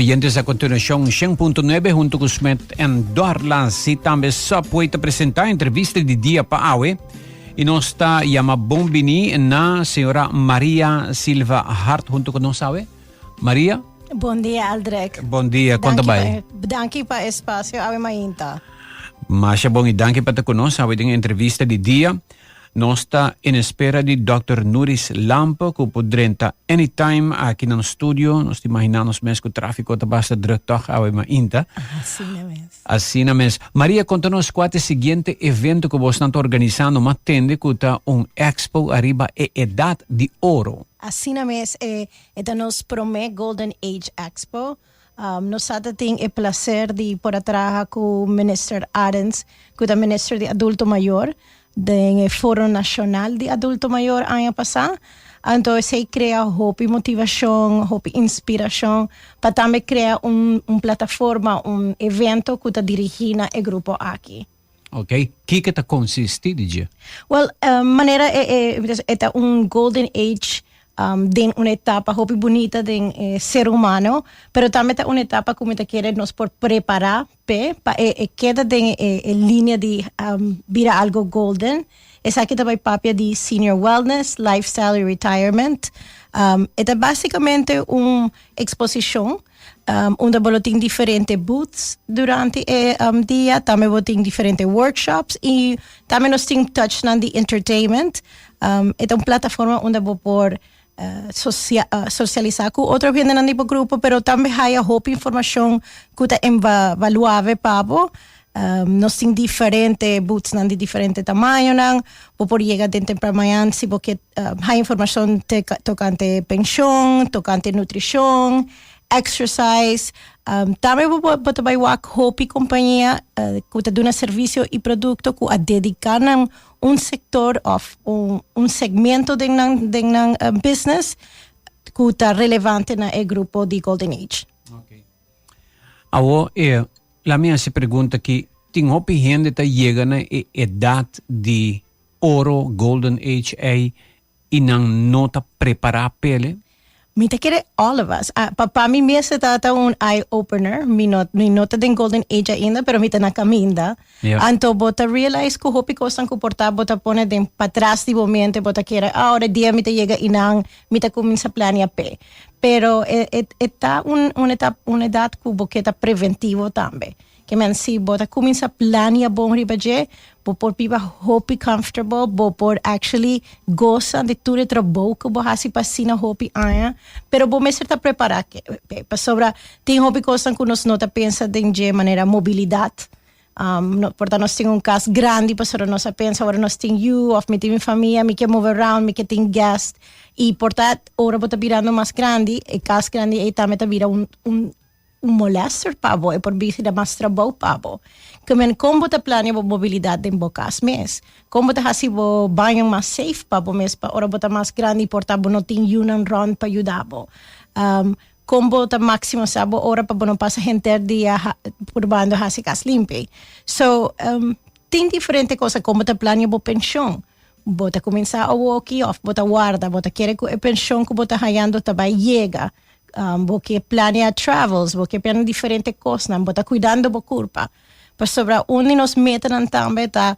Oyentes, a continuacion 100.9 hunto cu Smith en Dorlas y tambe Subway ta presenta entrevista di dia pa awe. Y nos ta yama bon bini na señora Maria Silva Hart hunto cu nos awe. Maria? Bon dia, Aldrich. Bon dia, con ta bay? Danki pa espacio awe mainta. Masha bon y danki pa ta cu nos awe den entrevista di dia. Nos ta en espera di Dòkter Nuris Lampe ku por drenta anytime aki na nos studio. Nos ta imaginá nos mes ku tráfiko ta basta drùk tòg awe mainta. Asina mes. Asina mes. Maria, konta nos kua ta e siguiente evento ku bosnan ta organisando. M'a tende ku ta un expo ariba e edat di oro. Asina mes. E ta nos promé Golden Age Expo. Nos sa ta tin e placer di por a traha cu Minister Arends, cu ta Minister di Adulto Mayor, den e Foro Nacional di Adulto Mayor aña pasa. Anto esey crea hopi motivacion, hopi inspiracion pa tambe crea un un plataforma, un evento cu ta dirigi na e grupo aki. Ok, kiko ta consisti di dje? Well, manera e e e ta un golden age den un etapa hopi bunita den e ser humano, pero tambe ta un etapa cu mi ta kere nos por prepara p'e, pa e e keda den e e linea di bira algo golden. Esaki ta bay papia di senior wellness, lifestyle y retirement. E ta basicamente un exposicion Unda bo lo tin diferente booths durante e dia, tambe bo tin diferente workshops y tambe nos tin touchnan di entertainment. E ta un plataforma unda bo por socialisa cu otro hendenan di bo grupo, pero tambe haya hopi informacion cu ta invaluable pa bo. Nos tin diferente boothsnan di diferente tamañonan. Bo por yega den tempran mañan si bo ke haya informacion tocante pension, tocante nutricion, exercise. Tambe bo bo ta bai wak hopi compañia cu ta duna servicio y producto cu a dedica nan un sector of un segmento den nan den nan business cu ta relevante na e grupo di Golden Age. Awo e la mi hasi pregunta ki tin hopi hende ta yega na e edat di oro, golden age, ei i nan no ta prepara p'ele? Mi ta kere all of us. Ah, pa, pa mi mes e ta un eye opener. Mi no, mi no ta den golden age ainda, pero mi ta na caminda. Anto bo ta realize cu hopi cosnan cu por ta bo ta pone den patras di bo mente, bo ta kere, ah, ora dia mi ta yega inan, mi ta cuminsa planea p'e. Pero e, e, e ta un, un etap, un edad cu bo ke ta preventivo tambe. Ke men si bo ta cuminsa planea bon riba dje, bo por biba hopi comfortable, bo por actually goza di tur e trabou cu bo haci pa asina hopi aña, pero bo mester ta prepara ke, p'e. Pasobra tin hopi cosnan cu nos no ta pensa den dje, manera mobilidad. No, por ta nos tin un cas grandi pasobra nos a pensa ora nos tin yu of mi tin mi famia mi ke move around, mi ke tin guest y por ta ora bo ta birando mas grandi e cas grandi ey tambe ta bira un un un molester pa bo, e por bira mas trabou pa bo. Ke men kon bo ta plania bo mobilidad den bo cas mes? Kon bo ta haci bo baño mas safe pa bo mes pa ora bo ta mas grandi por ta bo no tin yunan rond pa yuda bo? Kon bo ta maximisá bo ora pa bo no pasa henter dia purbando hasi kas limpi. So, tin diferente cosa kon bo ta plania bo penshon. Bo ta kuminsá awoki òf bo ta warda, bo ta kere ku e penshon ku bo ta hañando ta bai yega. Bo ke plania travels, bo ke plania diferente kosnan, bo ta kuidando bo kurpa. Pasobra un di nos metanan tambe ta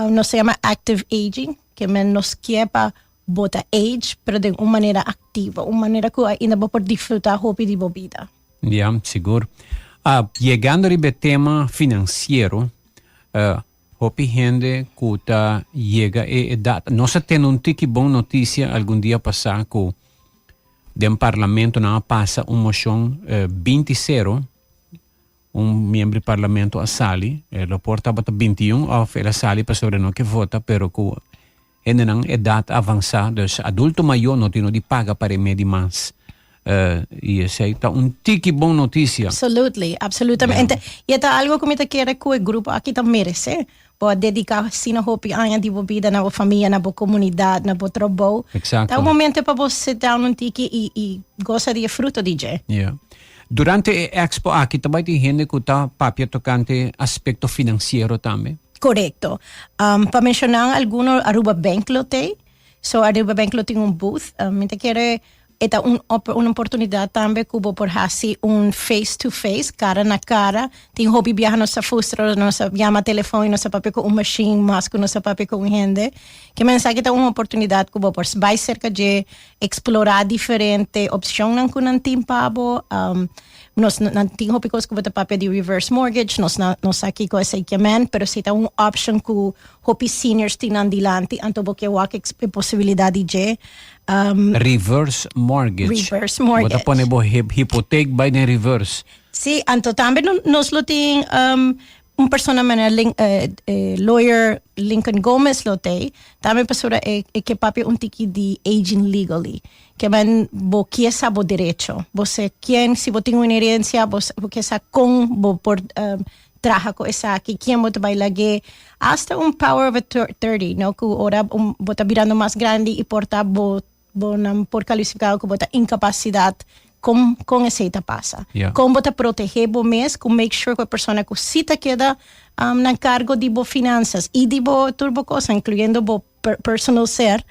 nos ta yama active aging, ke men nos ke pa Bo ta age, pero den un manera activo, un manera cu ainda bo por disfruta hopi di bo bida. Ya, sigur. Yegando riba e tema financiero, hopi hende cu ta yega e edad, nos a tene un tiki bon noticia algun dia pasa cu den parlamento nan a pasa un mocion 20 cero, Un miembro di parlamento a sali, e lo por tabata 21 of el a sali pasobra e no ke vota, pero ku hendenan edat avansá, dus adulto mayó no tin no di paga pa remedi mas. I esei ta un tiki bon notisia. Absolutely, absolutamente. I e ta algo ku mi ta kere ku e grupo aki ta meresé. Bo a dediká asina hopi aña di bo bida na bo famia, na bo komunidat, na bo trabou. Ta un momento pa bo sit down un tiki i i gosa di e fruto di dje. Yeah. Durante e expo aki ta bai tin hende ku ta papia tokante aspekto finansiero tambe? Korekto. Pa menshoná alguno, Aruba Bank lo t'ei. So Aruba Bank lo tin un booth. Mi ta kere. E ta un un oportunidad tambe cu bo por haci un face to face, cara na cara. Tin hopi biaha nos ta frustra ora nos ta yama telefon y nos ta papia cu un machine mas cu nos ta papia cu un hende. Ke men esaki ta un oportunidad cu bo por bay cerca dje, explora diferente opcionnan cu nan tin pa bo. Nos nan tin hopi cos cu bo ta papia di reverse mortgage, nos no no sa kico esey ke men, pero si ta un option cu hopi seniors tin nan dilanti, anto bo ke wak e posibilidad di dje. Reverse mortgage. Reverse mortgage. Bo ta pone bo hipoteek bai den reverse. Sí, anto tambe nos lo tin un persona manera lawyer Lincoln Gomez lo tei, tambe pasobra e ke papia un tiki di aging legally. Ke men bo kie sa bo derecho, bo se kien, si bo tin un herencia, bo ke sa kon bo por traha ku esaki, kien bo ta bai lag'é, hasta un power of attorney, no, ku ora un bo ta birando mas grandi i por ta bo bo nan por kalifiká ku bo ta inkapasidat, kon kon esei ta pasa? Ja. Kon bo ta protegé bo mes ku make sure ku e persona ku si ta keda na kargo di bo finansas i di bo tur bo kosnan, inkluyendo bo personal ser,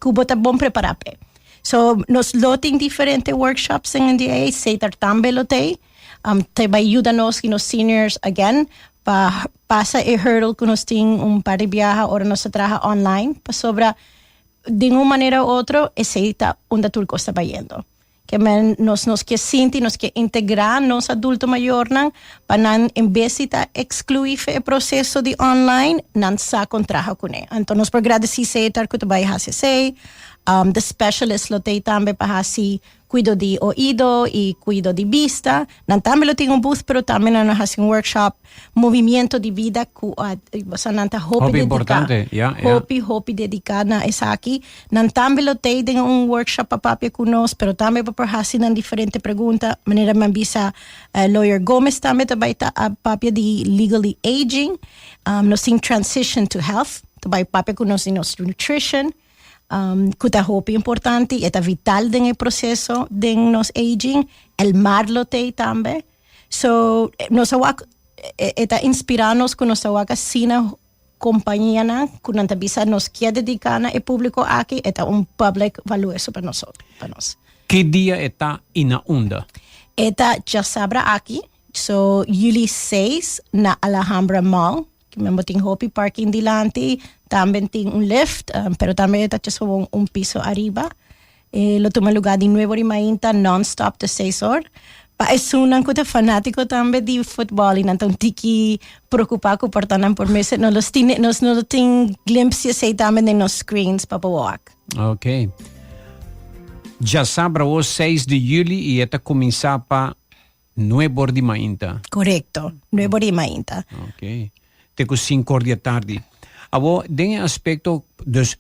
ku bo ta bon prepará p'e. So, nos lo tin diferente workshops den NDA, Setar tambe lo t'ei. Te bai yuda nos i nos seniors again pa pasa e hurdle ku nos tin un par di biaha ora nos ta traha online, pasobra den un manera u otro esei ta unda tur kos ta bayendo. Ke men nos nos ke sinti, nos ke integrá nos adulto mayornan pa nan en bes di ta ekskluí fe e proseso di online, nan sa kon traha kuné. Anto nos por gradesí Setar ku ta bai hasi esei. The specialist lo t'ei tambe pa hasi kuido di oido i kuido di bista. Nan tambe lo tin un booth, pero tambe nan lo hasi un workshop movimiento di bida ku boso nan ta hopi Hopi dediká. importante, ya, ya. Hopi, hopi dediká na esaki. Nan tambe lo t'ei den un workshop pa papia ku nos, pero tambe bo por hasi nan diferente pregunta. Manera mi a bisa, Lawyer Gomez tambe ta bai ta papia di legally aging. Nos tin transition to health, ta bai papia ku nos di nos nutrition, ku ta hopi importante i e ta vital den e proseso den nos aging. El mar lo t'ei tambe. So, nos a wak, e ta inspirá nos ku nos ta wak asina kompañianan ku nan ta bisa nos kier dediká na e públiko aki, e ta un public valuoso pa nos, pa nos. Ki dia e ta i na unda? E ta djasabra aki, so juli seis na Alhambra Mall. Kimen bo tin hopi parking dilanti, tambe tin un lift, pero tambe e ta djes gewoon un piso ariba. E lo tuma lugá di nuebe or di mainta non-stop te seis or. Pa esunnan ku ta fanátiko tambe di futbòl i nan ta un tiki preokupá ku por ta nan por mester, nos lo tin, nos lo tin glimpse di esei tambe den nos screens pa bo wak. Ok. Djasabra awo seis di juli i e ta kuminsá pa Nuebe or di mainta. Korekto, nuebe or di mainta. Ok. Te ku sinku or di atardi. Awor, den e aspekto, dus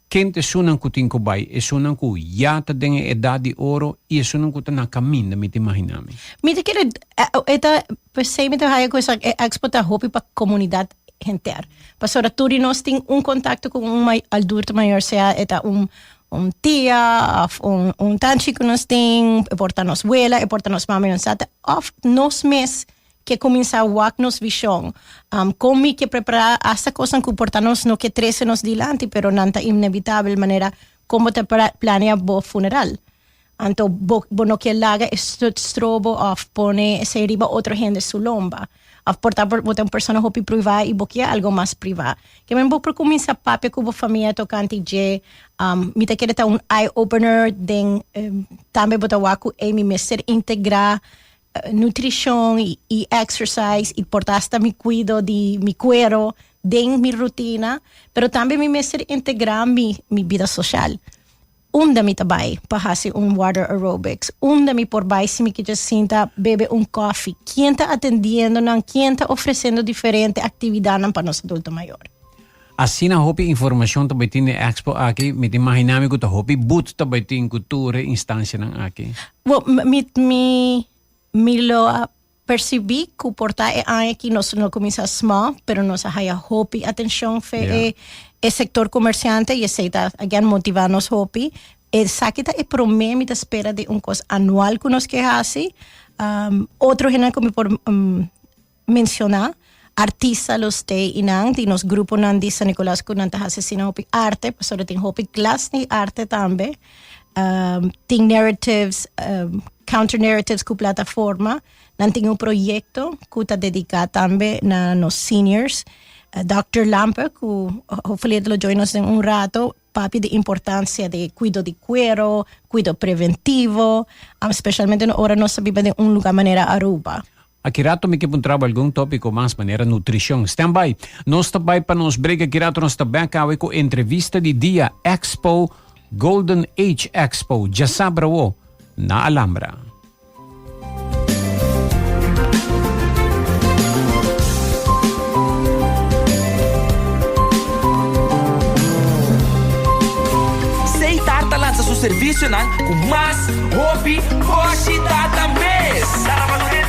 ken ta esunnan ku tin ku bai? Esunnan ku ya ta den e edat di oro i esunnan ku ta na kaminda, mi ta imaginá mi. Mi ta kere, e ta, p'esei mi ta haya ku esaki, e expo ta hopi pa komunidat henter. Pasobra tur di nos tin un kontakto ku un adulto mayor, sea e ta un Un tia of un un tanchi ku nos tin, e por ta nos wela, e por ta nos mama i nos tata, of nos mes ke kuminsá wak nos vishon. Kon mi ke prepará asta kosnan ku por ta nos no ke trese nos dilanti, pero nan ta inevitabel, manera kon bo ta plania bo funeral. Anto bo bo no ke laga e strobo of pone esei riba otro hende su lomba. Of por ta bo ta un persona hopi privá i bo kier algo mas privá. Ke men bo por kuminsá papia ku bo famia tokante dje. Mi ta kere ta un eye opener den tambe bo ta wak ku ey mi mester integrá nutrishon i exercise i por ta hasta mi kuido di mi kuero den mi rutina. Pero tambe mi mester integrá mi mi bida soshal. Unda mi ta bai pa hasi un water aerobics? Unda mi por bai si mi kier sinta bebe un koffie? Kien ta atendiendo nan? Kien ta ofreciendo diferente actividadnan pa nos adulto mayor? Asina hopi informacion ta bai tin den expo aki, mi ta imagina mi cu ta hopi booth ta bai tin cu tur e instancianan aki. Bo, mi, mi, mi lo a Percibí cu por ta e aña aki nos no cuminsa small, pero nos a haya hopi atencion fe e e sector comerciante y esey ta again motiva nos hopi. Esaki ta e prome mi ta spera di un cos anual cu nos ke haci. Otro hendenan cu mi por menciona, artista los te y nan di nos gruponan di San Nicolas cu nan ta haci asina hopi arte, pasobra tin hopi klas di arte tambe. Tin narratives, counter narratives ku plataforma. Nan tin un proyekto ku ta dediká tambe na nos seniors. Dòkter Lampe ku hopefully e lo join nos den un rato papia di importansia di kuido di kuero, kuido preventivo, spesialmente ora nos ta biba den un lugar manera Aruba. Aki rato mi ke puntra bo algun topico mas manera nutricion. Stand by. Nos ta bai pa nos break. Aki rato nos ta back awe cu entrevista di dia Expo Golden Age Expo djasabra awo na Alhambra. Seitar ta lansa su servicionan cu mas hopi boshi data mes.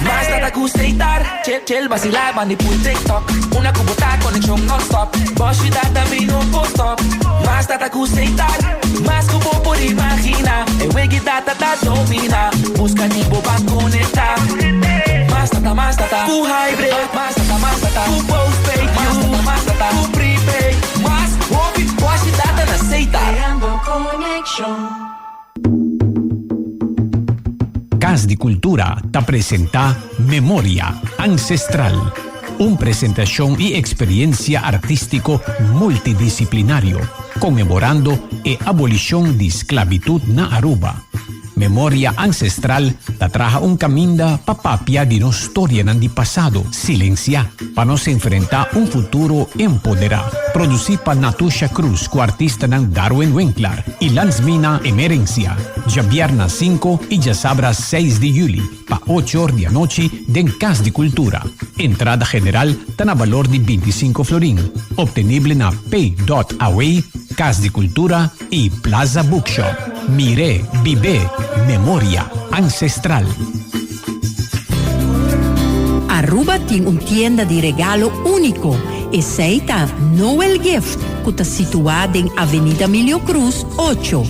Mas data cu Seitar, chill chill basila bandi pui TikTok. Una cu bo ta conexion non-stop, boshi data mi no por stop. Mas data cu Seitar, mas cu bo por imagina. E wegi data ta domina, busca di bo ban conecta. Mas data, mas data cu hybrid, mas data, mas data cu postpaid, mas data, mas data cu prepaid. Mas hopi boshi data na Seitar. Creando conexion. Cas di Cultura ta presenta Memoria Ancestral, un presentacion y experiencia artistico multidisciplinario, conmemorando e abolicion di sclavitud na Aruba. Memoria Ancestral ta traha un caminda pa papia di nos storianan di pasado silencia pa nos enfrenta un futuro empodera. Produci pa Natusha Cruz cu artistanan Darwin Winklar y Lansmina Emerencia. Djabierna cinco y djasabra seis di juli pa ocho or di anochi den Cas di Cultura. Entrada general ta na balor di 25 florin. Obtenible na pay dot away, Cas di Cultura y Plaza Bookshop. Mir'é, bib'é, memoria ancestral. Aruba tin un tienda di regalo unico, esey ta Noel Gift cu ta situa den Avenida Milio Cruz ocho.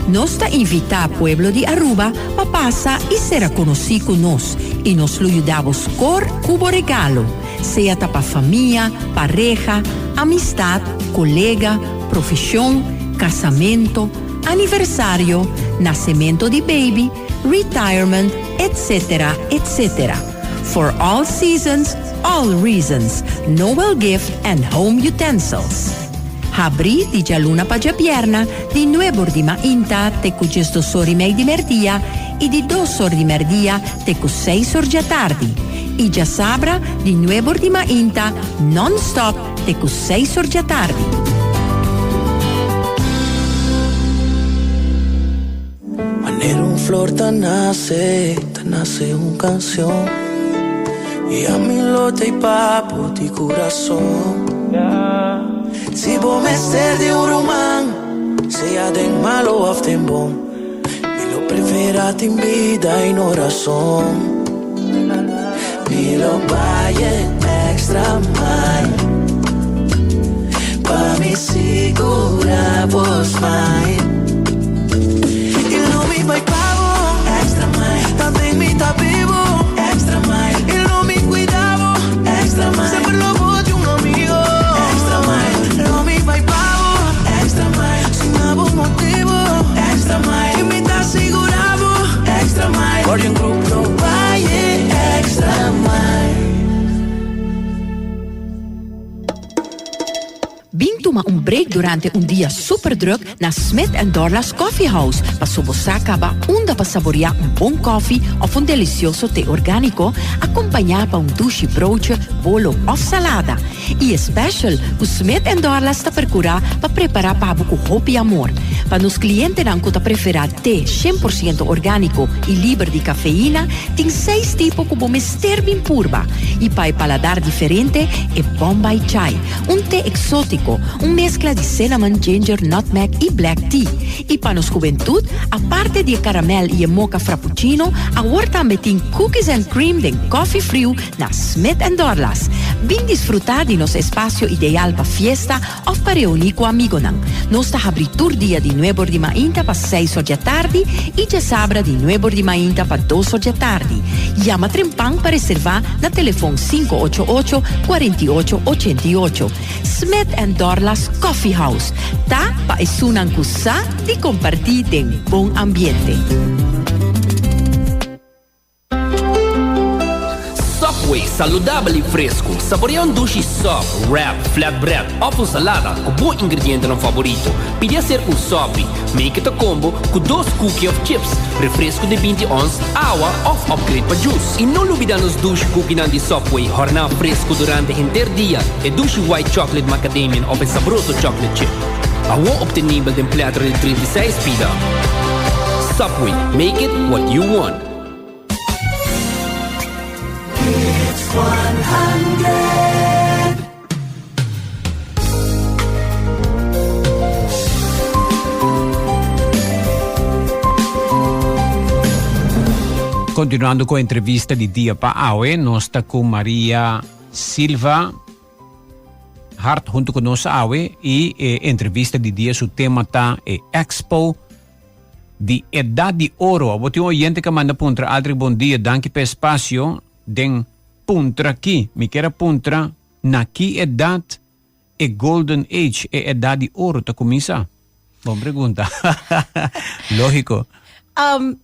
Nos ta invita pueblo di Aruba pa pasa y sera conoci cu nos y nos lo yuda bo score cu bo regalo, sea ta pa famia, pareha, amistad, colega, profesion, casamento, aniversario, nacemento di baby, retirement, etc. Etc. For all seasons, all reasons, Noel Gift and Home Utensils. Habri di djaluna pa djabierna di nuebor di mainta te ku djesdos or i mei di merdia i di dos or di merdia te ku seis or djatardi i djasabra di nuebor di mainta non-stop te ku seis or djatardi. Manera un flor ta nace, ta nace un cancion Y ami lo t'ey pa bo di curason Si bo mester di un ruman, sea den malo of den bon Mi lo prefera tin bida y no razon Mi lo bay e extra mile Pa mi sigura bo smile Y lo mi bay pa bo extra mile Tanten mi ta bibo extra mile Y lo mi cuida bo extra mile Semper lo bo di un amigo extra mile Lo mi bay pa bo extra mile Sin abo motibo extra mile Y mi ta sigura bo extra mile Guardian Group lo bay e extra mile. Bin tuma un break durante un dia super druk na Smith and Dorlas Coffee House paso bo sa caba unda pa saborea un bon koffie of un delicioso te organico acompaña pa un dushi broodje, bolo of salada. Y e special cu Smith and Dorlas ta percura pa prepara pa bo cu hopi amor. Pa nos clientenan cu ta prefera te 100% organico y liber di cafeína, tin seis tipo cu bo mester bin purba. Y pa e paladar diferente, e Bombay Chai, un te exotico, un mezcla di cinnamon, ginger, nutmeg y black tea. Y pa nos hubentud, aparte di e caramel y e mocha frappuccino, awor tambe tin cookies and cream den coffee friu na Smith and Dorlas. Bin disfruta di nos espacio ideal pa fiesta of pa reuni cu amigonan. Nos ta habri tur dia di. nuebe or di mainta pa seis or di atardi i djasabra di nuebe or di mainta pa dos or di atardi. Yama trempan pa reservá na telefon sinku ocho ocho, 48 88. Smith and Dorlas Coffee House ta pa esunnan ku sa di kompartí den bon ambiente. Subway, saludabel y fresco. Saborea un dushi sub, wrap, flatbread of un salada cu bo ingredientenan favorito. Pidi acerca un sopi. Make it a combo cu dos cookie of chips, refresco di 20 ons, awa of upgrade pa juice. Y no lubida nos dushi cookienan di Subway horna fresco durante henter dia, e dushi white chocolate macadamian of e sabroso chocolate chip. Awo obtenibel den platter di 36 pida. Subway, make it what you want. Hits 100. Continuando cu entrevista di dia pa awe, nos ta cu Maria Silva Hart hunto cu nos awe y e entrevista di dia su tema ta e Expo di Edad di Oro. Abo tin un oyente que manda puntra, Aldrich bon dia, danki pa espacio den puntra ki. Mi kier a puntra na ki edad e golden age, e edad di oro ta cuminsa? Bon pregunta. Logico. Um,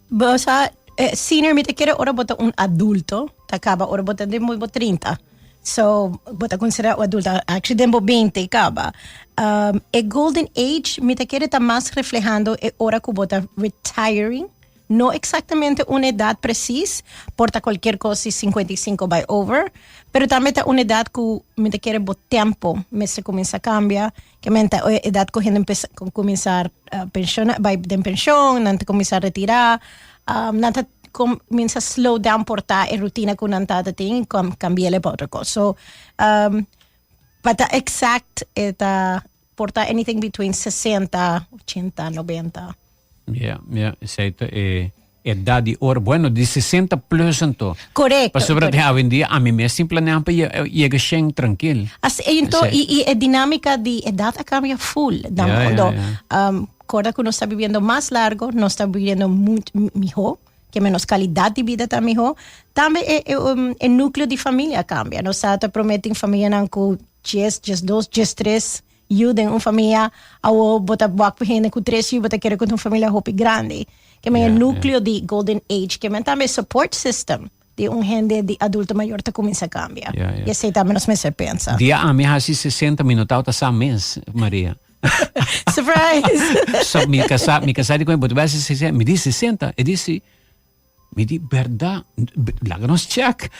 bo sa, eh, senior mi ta kere ora bo ta un adulto, ta caba ora bo ta den bo 30. So, bo ta considera un adulto, actually den bo 20 caba. Um, e golden age mi ta kere ta mas reflejando e ora cu bo ta retiring. No exactamente un edad precies, por ta cualkier cos si 55 bay over, pero tambe ta un edad cu mi ta kere bo tempo mester cuminsa cambia, ke men ta e edad cu hende empeza cuminsa pensiona, bay den pension, nan ta cuminsa retira, nan ta cuminsa slow down por ta e rutina cu nan tata tin, cambi'el pa otro cos. So, pa ta exact e ta por ta anything between 60, 80, 90. Ja, ja, esei ta e edad di oro. Bueno, di 60 plus anto. Correcto. Pasobra den awendia a mi mes tin planea pa yega shen trankil. As, e ento, Esei. y, y e dinámica di edad a cambia full. Dan Ja, ja, modo, ja. Corda cu nos ta viviendo mas largo, nos ta viviendo mucho miho, que menos calidad di vida ta miho. Tambe e núcleo di familia cambia. Nos ta promete tin familianan cu 10, 12, 13 yu den un famia, awo bo ta wak pa hende ku tres yu, bo ta kere ku ta un familia hopi grandi. Ke men e núkleo di golden age, ke men tambe support system di un hende di adulto mayor ta kuminsá kambia. I esei tambe nos mester pensa. Dia ami hasi 60 mi no tabata sa mes, Maria. Surprise! So mi kasá, mi kasá di ku mi, bo ta bai hasi 60? Mi di 60, e di si. Mi di, Berdad? Laga nos check.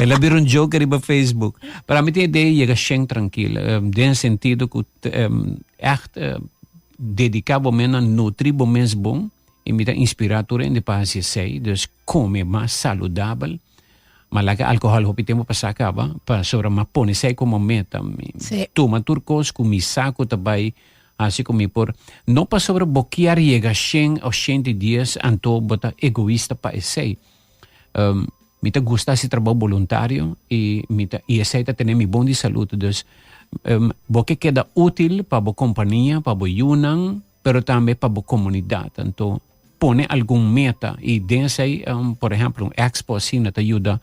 El a bira un joke riba Facebook. Pero ami tin idea yega shen trankil. Den sentido ku echt dedica bo mes na nutri bo mes bon. I mi ta inspira tur hende pa hasi esei. Dus come mas saludabel. Ma laga alcohol hopi tempo pasa caba. Pasobra mi a pone esei como meta. Mi tuma tur cos ku mi sa ku ta bai Hasi ku mi por. No pasobra bo kier yega shen of shenti dies anto bo ta egoista pa esei. Mi ta gusta hasi trabou boluntario i mi ta i esei ta tene mi bon di salud. Dus bo ke keda util pa bo kompania, pa bo yunan, pero tambe pa bo komunidat. Anto pone algun meta i den esei por ehempel un expo asina ta yuda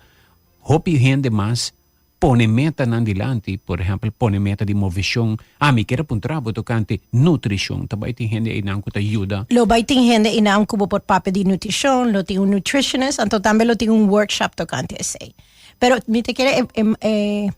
hopi hende mas Pone metanan dilanti, por ehèmpel pone meta di moveshon. Ah, mi kier a puntra bo tokante nutrishon. Ta bai tin hende einan ku ta yuda? Lo bai tin hende einan ku bo por papia di nutrishon, lo tin un nutritionist, anto tambe lo tin un workshop tokante esei. Pero mi ta kere e e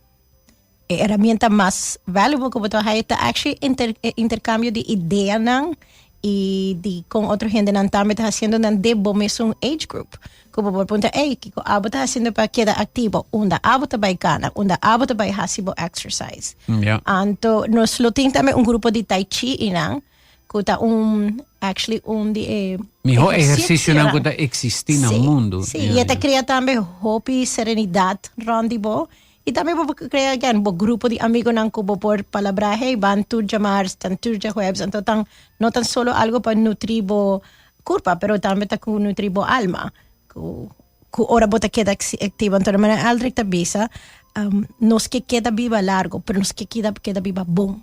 e herramienta mas valuable ku bo ta haya ta actually inter e interkambio di ideanan i di kon otro hendenan tambe ta hasiendo nan den bo mesun age group. Ku bo por puntra, ey, kiko abo ta hasiendo pa keda aktivo? Unda abo ta bai kana? Unda abo ta bai hasi bo exercise? Ja. Anto nos lo tin tambe un grupo di tai chi einan, ku ta un, actually un di e Mihó ehersisionan ku ta eksistí na Sí, mundu. sí. Ja, I e ta ja. krea tambe hopi serenidat rònt di bo. I tambe bo por krea again bo grupo di amigonan ku bo por palabrá, hey, ban tur djamars, tan tur djahuebs, anto tan no tan solo algo pa nutri bo kurpa, pero tambe ta ku nutri bo alma. Ku ku ora bo ta keda aktivo. Anto manera Aldrich ta bisa, nos ke keda biba largo, pero nos ke keda keda biba bon.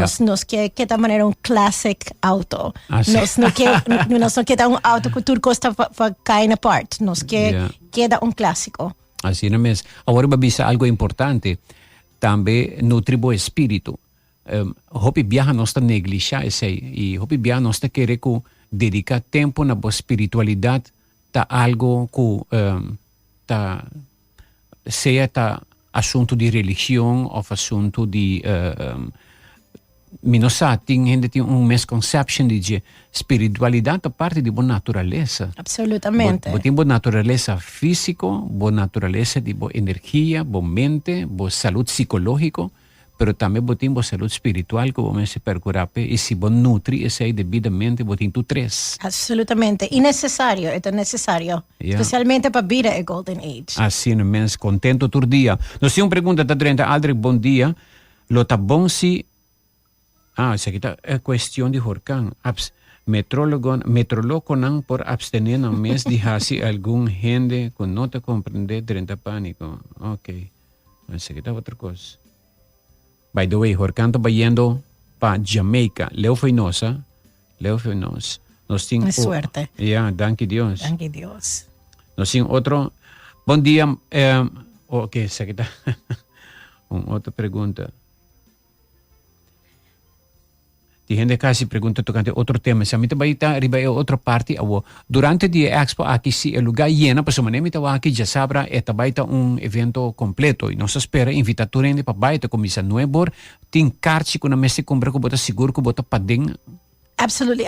Nos, nos ke keda manera un classic auto. Ah, sí. Nos no ke, nos no keda un auto ku tur kos ta fa, fa kain apart. Nos ke keda un klásiko. Asina mes. Awor bo a bisa algo importante. Tambe nutri bo espíritu. Um, hopi biaha nos ta neglisha esei i hopi biaha nos ta kere ku dediká tempu na bo spiritualidat ta algo ku um, ta sea ta asuntu di religion of asuntu di um, mi no sa, tin hende tin un misconception di dje. Spiritualidad ta parti di bo naturalesa. Absolutamente. Bo, bo tin bo naturalesa físico, bo naturalesa di bo energia, bo mente, bo salud psicológico, pero tambe bo tin bo salud spiritual ku bo mester percura p'e, i si bo nutri esei debidamente bo tin tur tres. Absolutamente. I necesario, e ta necesario. Specialmente pa bira e golden age. Asina mens, contento tur dia. Nos tin un pregunta ta drenta, Aldrich, bon dia. Lo ta bon si Ah, esaki ta e cuestion di horcan. Abs Metrologon metroloconan por abstene nan mes di haci algun hende cu no ta comprende drenta panico. Ok. Esaki ta otro cos. By the way, horcan ta bayendo pa Jamaica. Leo foi nos, ha? Leo foi nos. Nos tin Es suerte. Ja, danki Dios. Danki Dios. Nos tin otro. Bon dia. Eh, ok, esaki ta un otro pregunta. Tin hende casi pregunta tocante otro tema. Si a mi ta bai ta riba e otro parti awo. Durante di e expo aki si e lugar yena, pasobra manera mi ta wak aki djasabra e ta bai ta un evento completo y nos ta spera invita tur hende pa bai. Ta cuminsa nuebor. Tin karchi cu nan mester cumpra cu bo ta sigur cu bo ta paden. Absolutely.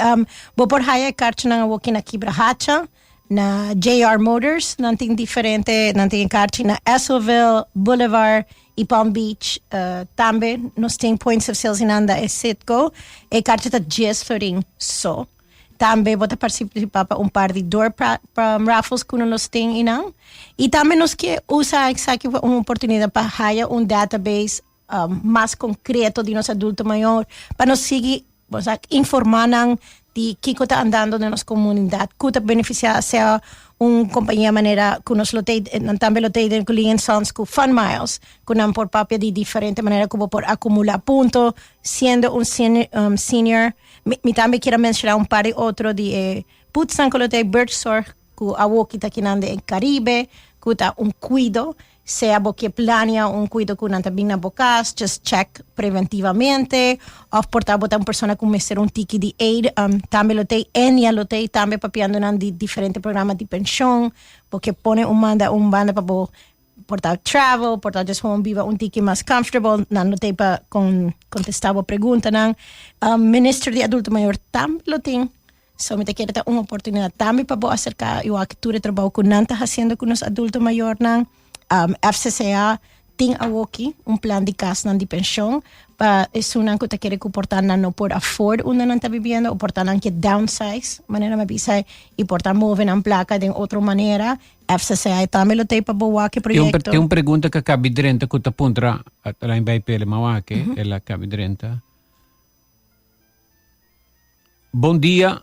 Bo por haya e karchinan awoki na Kibrahacha, na JR Motors, nan tin diferente, nan tin e karchi na Esselville, Boulevard y Palm Beach. Tambe nos tin points of sales inanda e Citgo. E karchi ta dies florin so. Tambe bo ta participa pa un par di door raffles ku nos tin inan. Y tambe nos ke usa esaki pa un oportunidad pa haya un database mas concreto di nos adulto mayor pa nos sigui informa nan di kico ta andando den nos comunidad cu ta beneficia sea un compañia manera cu nos lo tey nan tambe lo tey den cu Lee and Sons cu Fun Miles cu nan por papia di diferente manera cu bo por acumula punto siendo un senior mi tambe kier a menciona un par di otro di e putsnan cu lo tey Buurtzorg cu awoki ta kinan den Caribe cu ta un cuido Sea bo ke plania un kuido ku nan ta bin na bo kas, just check preventivamente, òf por ta bo ta un persona ku mester un tiki di aid, tambe lo t'ei, Enya lo t'ei tambe papiando nan di diferente programa di penshon, bo ke pone un manda un banda pa bo por ta travel, por ta just gewoon biba un tiki mas comfortable, nan lo t'ei pa kontestá bo preguntanan. Minister di Adulto Mayor tambe lo tin. So mi ta kere ta un oportunidad tambe pa bo acerca y wak tur e trabou cu nan ta haciendo cu nos adulto mayornan. FCCA tin awoki un plan di casnan di pension pa esunnan cu ta kere cu por ta nan no por afford unda nan ta bibiendo o por ta nan ke downsize, manera mi a bisa, y por ta move nan placa den otro manera. FCCA tambe lo t'ey pa bo wak e proyecto. Tin un pregunta cu a cabi drenta cu ta puntra, a bay pele ma wak, el a cabi drenta. Bon dia.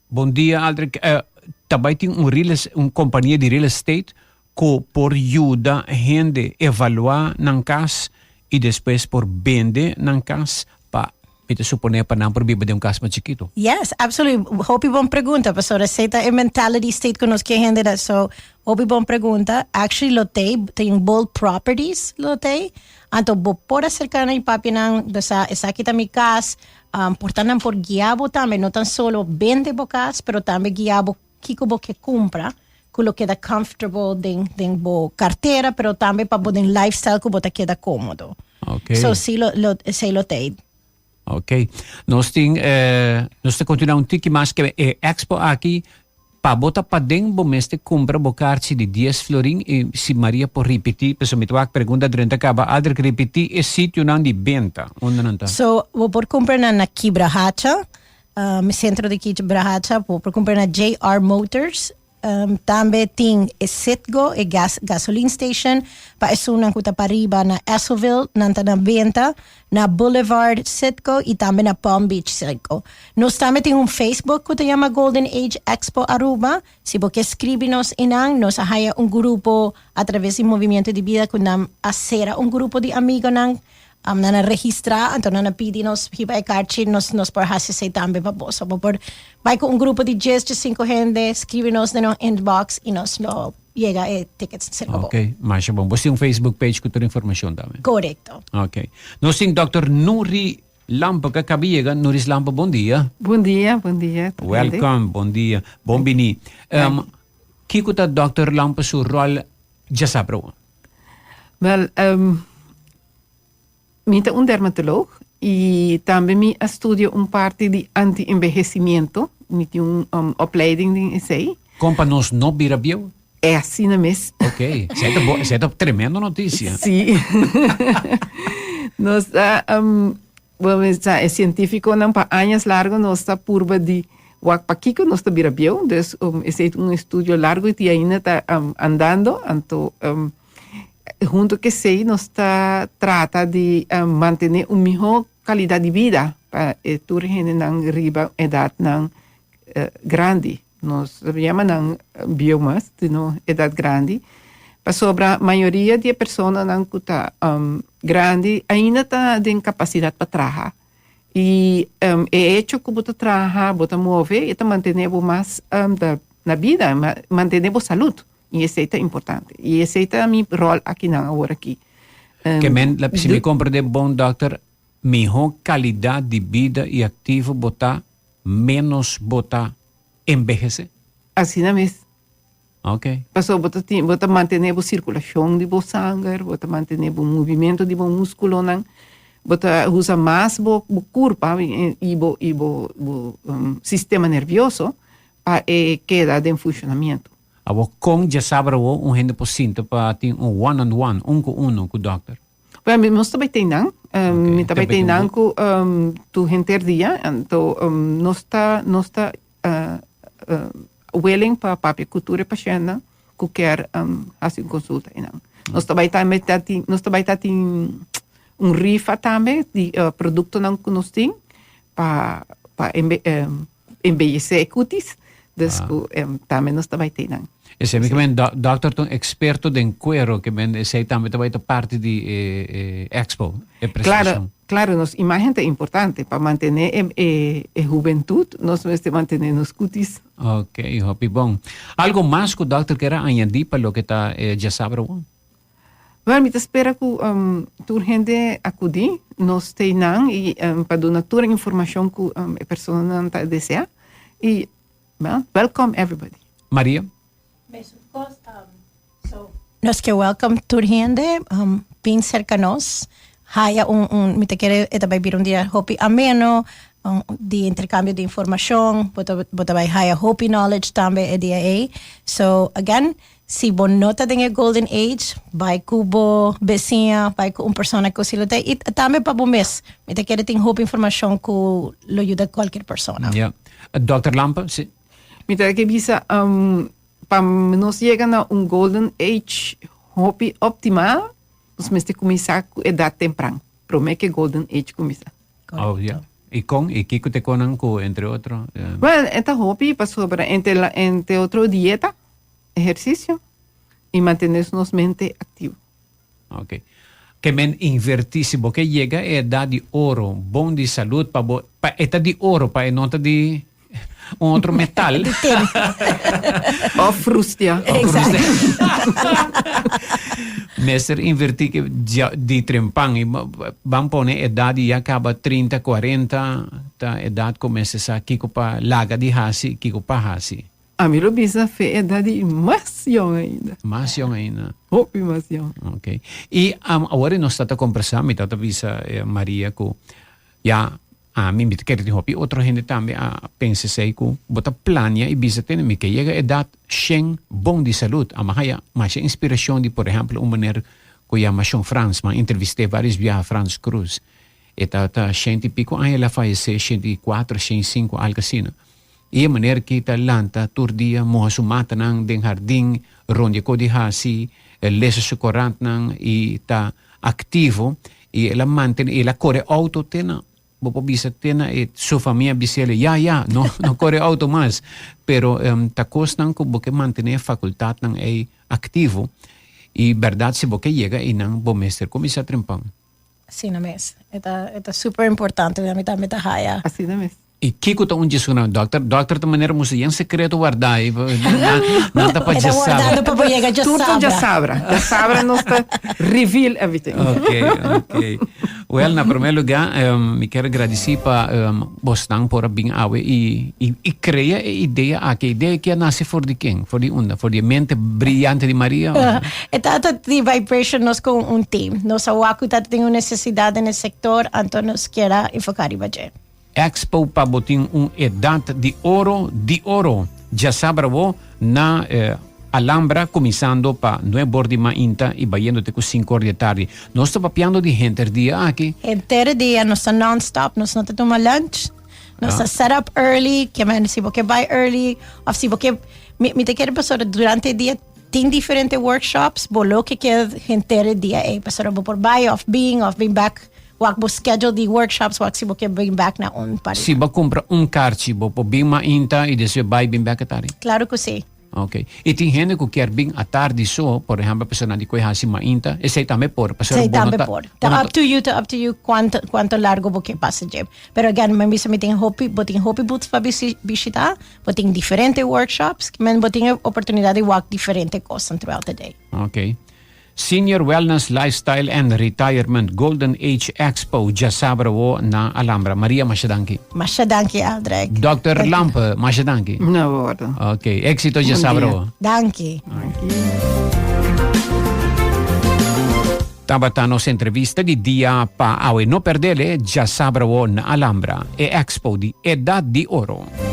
Bon dia, Aldrich. Eh, ta bai tin un real un compania di real estate ku por yuda hende evaluá nan kas i despues por bende nan kas pa mi ta suponé pa nan por biba den un kas mas chikitu. Yes, absolutely. Hopi bon pregunta, pasobra esei ta e mentality state ku nos ke hende da. So, hopi bon pregunta. Actually lo tei, tin Bold Properties lo tei. Anto bo por acerca na e papinan, bisa esaki ta mi cas, por ta nan por guia bo tambe, no tan solo bende bo cas, pero tambe guia bo kico bo ke cumpra, cu lo keda comfortable den den bo cartera, pero tambe pa bo den lifestyle cu bo ta keda comodo. Ok. So si lo lo esey lo t'ey. Ok. Nos tin, eh, nos ta continua un tiki mas ke e expo aki. Pa bo ta paden bo mester cumpra bo kaartje di dies florin y si Maria por ripiti, pasobra mi ta wak pregunta drenta caba, Aldrich ripiti e sitionan di benta, unda nan ta? So, bo por cumpra nan na Kibrahacha, centro di Kibrahacha, bo por cumpra na JR Motors, Tambe tin e Citgo, e gas gasoline station, pa esunnan ku ta pariba na Esselville, nan ta na benta na Boulevard Citgo i tambe na Palm Beach Citgo. Nos tambe tin un Facebook ku ta yama Golden Age Expo Aruba. Si bo ke skribi nos einan, nos a haya un grupo a traves di Movimiento di Bida ku nan a sera un grupo di amigonan. Nan a registra, anto nan a pidi nos hiba e karchi, nos nos por hasi esei tambe pa boso. Bo por bai ku un grupo di djes, djesinku hende, skribi nos den nos inbox i nos lo yega e tickets serka bo. Ok, masha bon. Bo tin un Facebook page ku tur informashon tambe? Korekto. Ok. Nos tin Dòkter Nuri Lampe ku a kaba yega. Nuris Lampe, bon dia. Bon dia, bon dia tur hende. Welcome, bon dia. Bon bini. Kiko ta Dòkter Lampe su ròl djasabra? Wel, Mi ta un dermatoloog y tambe mi a studia un parti di anti-envejecimiento. Mi tin un opleiding den esey. Con pa nos no bira bieu? E asina mes. Ok, esey ta bo, esey ta tremendo noticia. Sí. Nos ta, bueno, mi sa e cientificonan pa añas largo nos ta purba di wak pakico nos ta bira bieu. Dus esey ta un estudio largo y te ainda ta andando. Anto Hunto ku esei nos ta trata di mantené un mihó kalidat di bida pa e tur hendenan riba edatnan grandi. Nos ta yama nan bieu mas, sino edat grandi, pasobra mayoria di e personanan ku ta grandi ainda ta den kapasidat pa traha. I e echo ku bo ta traha, bo ta move, e ta mantené bo mas na bida, mantené bo salud. I esei ta importante. I esei ta mi ròl akinan awor aki. Ke men, si mi komprendé bon dòkter, mihó kalidat di bida i aktivo bo ta, ménos bo ta enbehesé? Asina mes. Ok. Pasobra bo ta tin, bo ta mantené bo sirkulashon di bo sanger, bo ta mantené bo movimentu di bo múskulonan, bo ta usa mas bo bo kurpa i bo i bo bo sistema nervioso pa e keda den funshonamentu. Awor kon djasabra awor un hende por sinta pa tin un one on one, un ku uno, ku dòkter? Bueno, mi nos ta bai teinan. Mi ta bai teinan ku tur henter dia. Anto nos ta nos ta willing pa papia ku tur e pashèntnan ku kier hasi un konsulta einan. Nos ta bai tambe ta tin nos ta bai ta tin un rifa tambe di produktonan ku nos tin pa pa embellece e cutis, dus cu tambe nos ta bay te nan. Esey mi ke men dokter ta un experto den cuero ke men esey tambe ta bay ta parti di e expo, e presentacion. Claro, claro, nos imagen ta importante pa mantene e hubentud nos mester mantene nos cutis. Ok, hopi bon. Algo mas cu dokter kier a añadi pa loke ta e djasabra awor? Wel, mi ta spera ku tur hende akudí nos teinan i pa duna tur e informashon ku e personanan ta deseá. I, wel, welcome everybody. Maria? Mesun kos, so nos ke welcome tur hende bin serka nos, haya un, un, mi ta kere e ta bai bira un dia hopi ameno, di interkambio di informashon, bo ta, bo ta bai haya hopi knowledge tambe e dia ei. So, again, Si bo no ta den e golden age, bai ku bo besiña, bai ku un persona ku si lo ta i tambe pa bo mes. Mi ta kere tin hopi informashon ku lo yuda kualkier persona. Ja. Dòkter Lampe, si. Mi ta ke bisa pa nos yega na un golden age hopi optimal, nos mester kuminsá ku edat tempran, promé ku e golden age kuminsá. Oh, ja. I kon? I kiko te konan ku entre otro? Well, e ta hopi pasobra entre entre otro dieta. Ehercicio y mantene nos mente activo. Ok. Ke men inverti si bo ke yega e edad di oro, bon di salud pa bo, pa e ta di oro, pa e no ta di un otro metal. Di tin. Of frustia. Of frustia. Mester inverti ke di trempan y ban pone edad di ya caba trinta, cuarenta ta edad cu mester sa kico pa laga di haci y kico pa haci. Ami lo bisa fe e da di mas yong ainda. Mas yong ainda. Hopi mas yong. Ok. I awor nos ta ta kombersá, mi ta ta bisa Maria ku ya ami, mi ta kere tin hopi otro hende tambe a pensa esei ku bo ta plania i bisa tene mi ke yega edat shen bon di salud. Ama haya masha inspirashon di por ehèmpel un meneer ku yama Shon Frans, mi a entrevist'é vários biaha, Frans Cruz. E ta ta shenti piko aña el a fayesé, 84, 105, algu asina. I e manera ki ta lanta tur dia, moha su matanan den hardin, rondia ko di hasi, lesa su korantnan i ta aktivo. I el a mantene, i el a kore outo te na, bo por bisa te na e su famia bis'el, ya, ya, no, no kore outo mas. Pero ta kosnan ku bo ke mantene e fakultatnan ei aktivo. I bèrdat si bo ke yega einan bo mester kuminsá trempan. Asina mes. E ta, e ta super importante, mi tambe ta haya. Asina mes. I kiko ta un djesunan, dokter? Dokter ta manera musa yen sekreto wardá i nan ta pa E ta djesabra. wardando pa bo yega Tur ta djasabra. djasabra. Djasabra nos ta reveal everything. Ok, ok. Well, na promé lugá, mi kier gradisí pa bosnan por a bin awe i i krea e idea aki. E idea aki a nase for di ken? For di unda? For di e mente briyante di Maria? E tata di Vibration nos ku un team. Nos a wak ku tata tin un nesesidat den e sektor, anto nos kier a enfoká riba dje. Expo pa bo tin un edat di oro di oro djasabra bo na Alhambra kuminsando pa nuebor di mainta i bayendo te ku sinkor di e tardi. Nos ta papiando di henter dia aki. Henter dia nos ta non stop, nos no ta tuma lunch, nos ta set up early, ke men si bo ke bai early of si bo ke mi mi ta kere pasobra durante e dia tin diferente workshops bo lo ke keda henter e dia ei pasobra bo por bai of bin of bin bek Wak bo schedule di workshops, wak si bo ke bring back na un party. Si bo kumpra un karchi, bo por bin mainta i despues bai bin bek atardi? Klaro ku si. Ok. I tin hende ku kier bin atardi so, por ehèmpel personanan di ku e hasi mainta, esei tambe por? Pasobra Esei bo no tambe ta, por. bo Ta no up to you, ta up to you kuanto, kuanto largo bo ke pasa dje. Pero again, mi bisa mi tin hopi, bo tin hopi booths pa bisi, bishita, bo tin diferente workshops, men bo tin e oportunidat di wak diferente kosnan throughout the day. Ok. Senior Wellness, Lifestyle and Retirement Golden Age Expo djasabra awo na Alhambra. Maria, masha danki. Masha danki, Aldrich. Dòkter Lampe, masha danki. Na orde. Ok, éxito djasabra awo. Danki. Danki. Tabata nos entrevista di dia pa awe. No perdele djasabra awo na Alhambra, e expo di Edad di Oro.